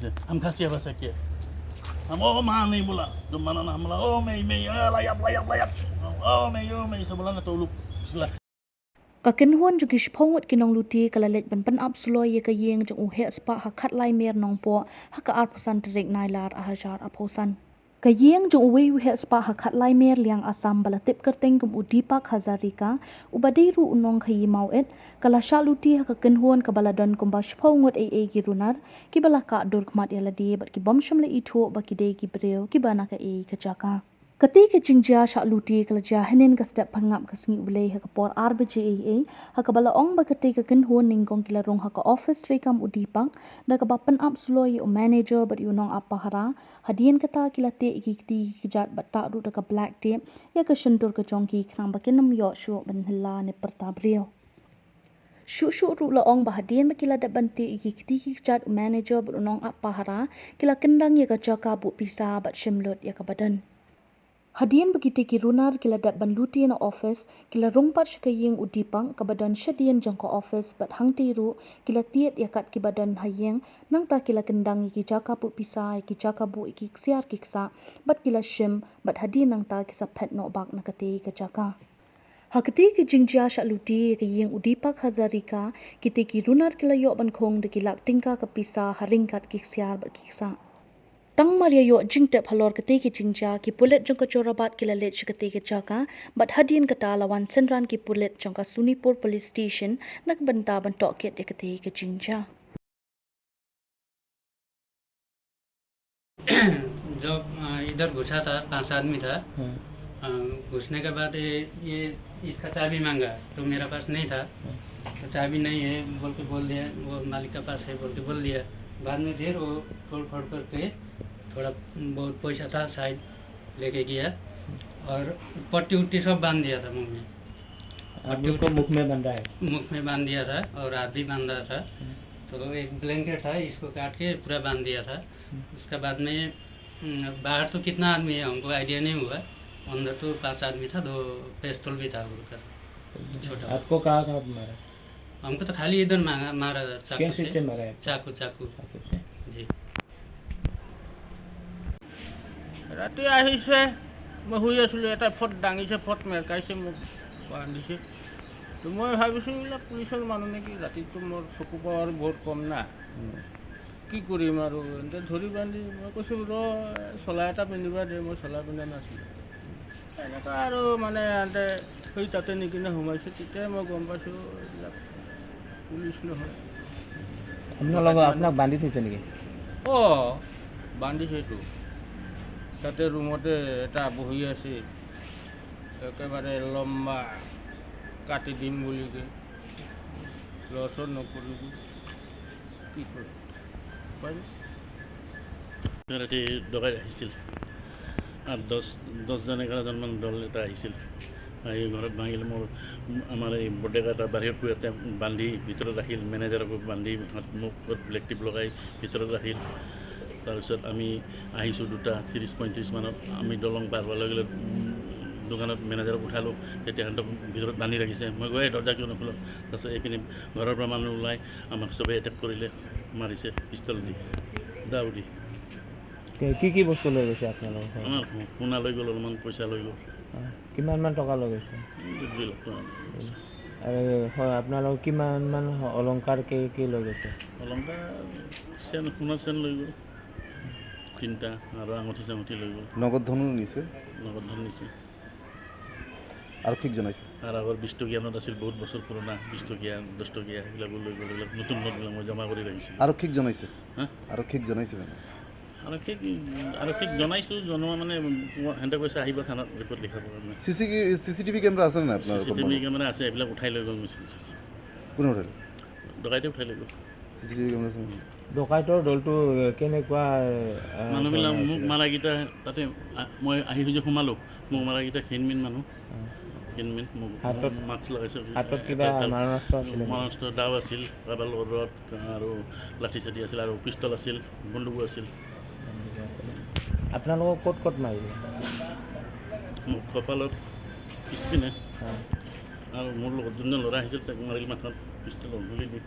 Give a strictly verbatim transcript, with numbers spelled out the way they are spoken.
Ham khasia ba sakit. Ham oh ma ni mula. Dum mana na mula. Oh mei mei. Ah, layap layap layap. Oh mei oh mei sebelah na toluk. Sila. Ka kynhun jong ki shiphew ngut ki nonglute ka la leit ban pynap sloi ïa ka ïing jong u heh spah ha khatlai Mer Nongpoh ha ka arphew san tarik Nailar arhajar arphew san. Ka ïing jong uwei u heh spah ha khatlai Mer Liang Assam ba la tip kyrteng kum u Deepak Hazarika, uba dei ruh u nongkhaïi Mawit, ka la shah lute ha ka kynhun kaba la don kumba shiphew ngut ei ei ki runar, kiba la kah dur khmat ïa lade bad ki bym shym la ithuh ba ki dei ki briew kiba na kaei ka jaka. Katei ka jingjia shah lute ka la jia hynnin ka step pynngap ka sngi U Blei ha ka por ar baje ei ei, ha kaba la ong ba katei ka kynhun nyngkong ki la rung ha ka office treikam u Deepak, da kaba pynap sloi ïa u manager bad ïa u nongap pahara, hadien kata ki la teh ïa ki kti ki kjat bad tah ruh da ka black tape ïa ka shyntur ka jong ki khnang ba kin ym ïoh shuh ban hylla ne pyrta briew. Shuh shuh ruh la ong ba hadien ba ki la dep ban teh ïa ki kti ki kjat u manager bad u nongap pahara, ki la kyndang ïa ka jaka buh pisa bad shim lut ïa kaba don. Hadien ba kitei ki runar ki la dep ban lute na office, ki la rung pat sha ka ïing u Deepak kaba don shadien jong ka office bad hangtei ruh ki la tied ïa kat kiba don ha ïing, nangta ki la kyndang ïa ki jaka buh pisa, ïa ki jaka buh ïa ki ksiar ki ksah, bad ki la shim, bad hadien nangta ki sa phet noh bak na katei ka jaka. Ha katei ka jingjia shah lute ïa ka ïing u Deepak Hazarika, kitei ki runar ki la ïoh ban khung da ki lak tyngka ka pisa ha ryngkat ki ksiar bad ki ksah. Tang mar ïa ïoh jingtip halor katei ka jingjia, ki pulit jong ka Jorabat ki la leit sha katei ka jaka, bad hadien kata la wan synran ki pulit jong ka Sonipur Police Station na ka bynta ban tohkit ïa katei ka jingjia. जब, अ, इधर घुसा था, पांच आदमी था। हाँ। अ, घुसने के बाद ये, ये इसका चाबी मांगा, तो मेरा पास नहीं था। हाँ। तो चाबी नहीं है बोल के बोल दिया, वो मालिक के पास है बोल के बोल दिया। बाद में फिर वो फोड़ फोड़ करके थोड़ा बहुत पैसा था शायद, लेके गया और पट्टी उट्टी सब बांध दिया था मुंह में। आप लोग को मुख में बांधा है? मुख में बांध दिया था और हाथ भी बांधा था। हम्म। तो एक ब्लैंकेट था, इसको काट के पूरा बांध दिया था। हम्म। उसके बाद में, हम्म, बाहर तो कितना आदमी है, हमको आइडिया नहीं हुआ। अंदर तो पांच आदमी था, दो पिस्तौल भी था उधर, छोटा। आपको कहाँ, कहाँ मारा? हमको तो खाली इधर मारा, मारा था, चाकू कैसे से। से मारा है? चाकू, चाकू। चाकू से? जी। ৰাতি আহিছে, মই শুই আছিলোঁ, এটাই ফট দাঙিছে, ফট মেৰকাইছে, মোক বান্ধিছে। তো মই ভাবিছোঁ, এইবিলাক পুলিচৰ মানুহ নেকি, ৰাতিটো মোৰ চকু পাৱাৰ বহুত কম না। উম। কি কৰিম আৰু, এনেকৈ ধৰি বান্ধি মই কৈছোঁ, "ৰ, চোলা এটা পিন্ধিবা দে", মই চোলা পিন্ধা নাছিলোঁ। এনেকুৱা আৰু মানে, আনতে সেই তাতে নি কিনে সোমাইছোঁ, তেতিয়াই মই গম পাইছোঁ, এইবিলাক পুলিচ নহয়। আপোনালোকক, আপোনাক বান্ধি থৈছে নেকি? অ', বান্ধিছেতো। তাতে ৰুমতে এটা বহি আছে, একেবাৰে লম্বা, কাটি দিম বুলি কে। লৰচৰ নকৰিবি। কি কৰিম? উপায় নাই। ৰাতি ডকাইত আহিছিল। আঠ, দহ, দহজন, এঘাৰজনমান দল এটা আহিছিল। আহি ঘৰত ভাঙিল। মোৰ, আমাৰ এই বৰ্ডেকা এটা বাহিৰত শুই আছে, বান্ধি ভিতৰত ৰাখিল। মেনেজাৰকো বান্ধি হাত মুখত ব্লেক টেপ লগাই ভিতৰত ৰাখিল। তাৰপিছত আমি আহিছোঁ দুটা ত্ৰিছ পঁয়ত্ৰিছ মানত। আমি দলং পাৰ হোৱাৰ লগে লগে, উম, দোকানত মেনেজাৰক উঠালোঁ। তেতিয়া সিহঁতক ভিতৰত বান্ধি ৰাখিছে। মই গৈ, "দৰ্জা কিয় নোখোল?" তাৰপিছত এইপিনে ঘৰৰ পৰা মানুহ ওলাই আমাক চবে এটেক কৰিলে, মাৰিছে পিষ্টল দি, দাও দি। কি, কি কি বস্তু লৈ গৈছে আপোনালোকৰ ঘৰত? আমাৰ সো-, সোণা লৈ গ'ল, অলপমান পইচা লৈ গ'ল। অ, কিমান মান টকা লৈ গৈছে? উম, দুই লাখ টকা লৈ গৈছে। আৰু হয়, আপোনালোকৰ কিমান মান হ-, অলংকাৰ কি কি লৈ গৈছে? অলংকাৰ চেন, সোণৰ চেন লৈ গ'ল তিনিটা, আৰু আঙুঠি চাঙুঠি লৈ গ'ল। নগদ ধনো নিছে? নগদ ধন নিছে। আৰক্ষীক জনাইছে? আৰু আগৰ বিশ টকীয়া নোট আছিল, বহুত বছৰ পুৰণা, বিশ টকীয়া, দহ টকীয়া, সেইবিলাকো লৈ গ'ল। এইবিলাক নতুন নোটবিলাক মই জমা কৰি ৰাখিছিলোঁ। আৰক্ষীক জনাইছে? হা? আৰক্ষীক জনাইছে জানো? আৰক্ষীক, আৰক্ষীক জনাইছোঁ, জনোৱা মানে, সিহঁতে কৈছে, "আহিব থানাত ৰিপৰ্ট লিখাবৰ কাৰণে।" চি চি, চি চি টি ভি কেমেৰা আছে নে নাই আপোনালোকৰ চি চি টি ভি কোম্পানীত? কেমেৰা আছে, এইবিলাক উঠাই লৈ গ'ল মিচিং। কোনে উঠালে? ডকাইতে উঠাই লৈ গ'ল। চি চি টি ভি কেমেৰা আছে নেকি? ডকাইতৰ দলটো কেনেকুৱা, আহ, মানুহবিলাক ধৰণৰ মোক আছিলে? মাৰাকেইটা তাতে, আ, মই আহি যে সোমালোঁ, মোক মাৰাকেইটা ক্ষীণমিন মানুহ। অ। ক্ষীণমিন, মোক হাতত, মাস্ক লগাইছে। হাতত কিবা এটা, এটা মাৰণাস্ত্ৰ আছিলে নেকি? মাৰণাস্ত্ৰ, দাও আছিল, কাৰোবাৰ লগত ৰড আৰু লাঠি চাঠি আছিল আৰু পিষ্টল আছিল, বন্দুকো আছিল। আপোনালোকক ক'ত ক'ত মাৰিলে? মোক কপালত, পিছপিনে। অ। আৰু মোৰ লগত যোনজন ল'ৰা আহিছিল, তেওঁক মাৰিল মাথাত, পিষ্টলৰ গুলি দি।